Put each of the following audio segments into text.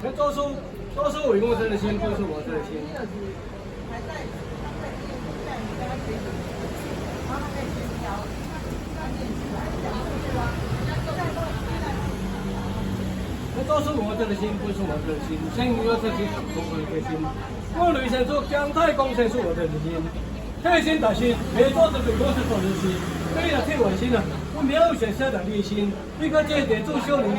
那多数多数为我这个心，多数我这个心。那多数我这个心，不是我这个心，先我这心，我这个心。我女神说，姜太公神说我这个心，太心大心，没做的对，我是做的心，对了，太恶心了，我没有写下的内心，你看这点做小人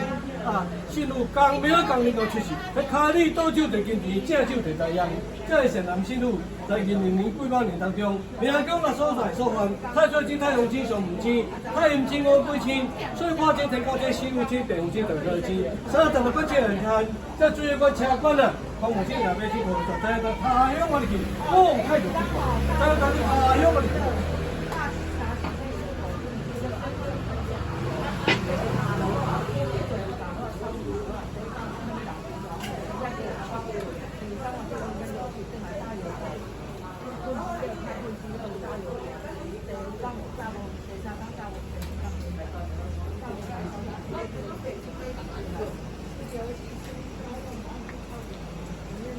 啊，进入刚没有刚能够出世，那卡里倒酒在金池，正酒在大阳，这个善男信女在20年几百年当中，命宫若所在所犯，太岁星、太阳星、上五星、太阴星、五鬼星，所以我这天高这四五星、地五星、地六星，36个这人看，这主要个车管啊，空五星、廿八星、五十在在他乡我哩去，我太就去，在在他乡我哩去。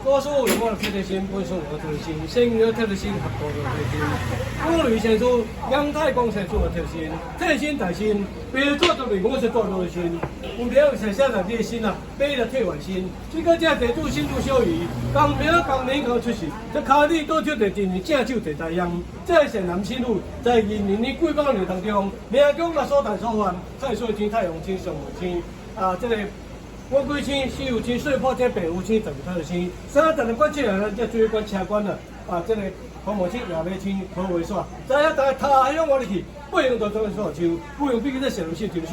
多数有我铁的心，不是我铁的心，先有铁的心，合多的铁心。我女先说，杨太公先做铁心，铁心大心，别做的我是做的心。有了写下来的心啊，背了铁腕心。这个这地主心主小鱼，刚明刚年刚出世，这卡里倒酒在今年正酒在大阳，这个善男信女在20年几百年当中，命宫若所大所犯，太岁星、太阳星、上五星啊，这个。五鬼星、四有星、碎破星、白有星、十二星，36个这人，这主要管车管啦，啊，这个红毛星、亚马星、桃花线，知影大家他乡我入去，不用到这个所树，不用必须在小路线，就是。